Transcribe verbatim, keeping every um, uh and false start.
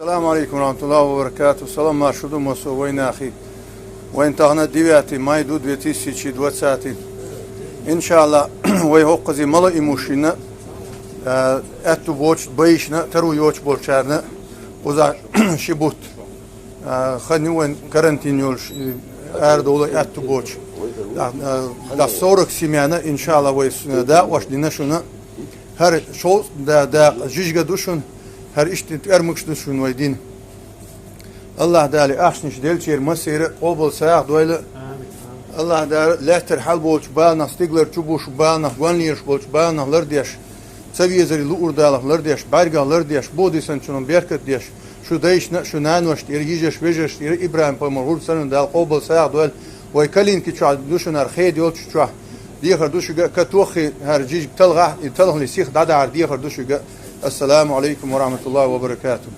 Салам алейкум ва рахматуллахи ва баракату. Салам маршуду масо вайнахи. Вайн тахна девятый май ду две тысячи двадцатый. Иншалла, вай хоккази мала и мушина, а, атту боч, баишна, тару йоч болчарна, уза шибут. А, хани вайн карантин йолш, и, ар дола атту боч. Да, а, да сорок семьяна, иншалла, вай с-, да, ваш дина шуна. Хар шо да, да, жижга душун, хар ишти твермукш душун вай дин. Аллах Дали ахшниш делчер масира къобал сагъ дойла. Аллах Дали леттер хал болч балнах, стиглар чубуш балнах, гонлирш болч балнах лардеш. Цавезари лу урдалах лардеш, баргах лардеш, бодисан чунун беркат деш. Шу дайшна, шу наношт, ир йижеш, вежеш, ир Ибрахим Памар, гур санун дал къобал сагъ дойла. Вай калинки чуа душунар хед йолч чуа. Дехар душуга катохи хар жиж талга, и талгли сих дадар дехар душуга. Ассаламу алейкум ва рахматуллахи ва баракату.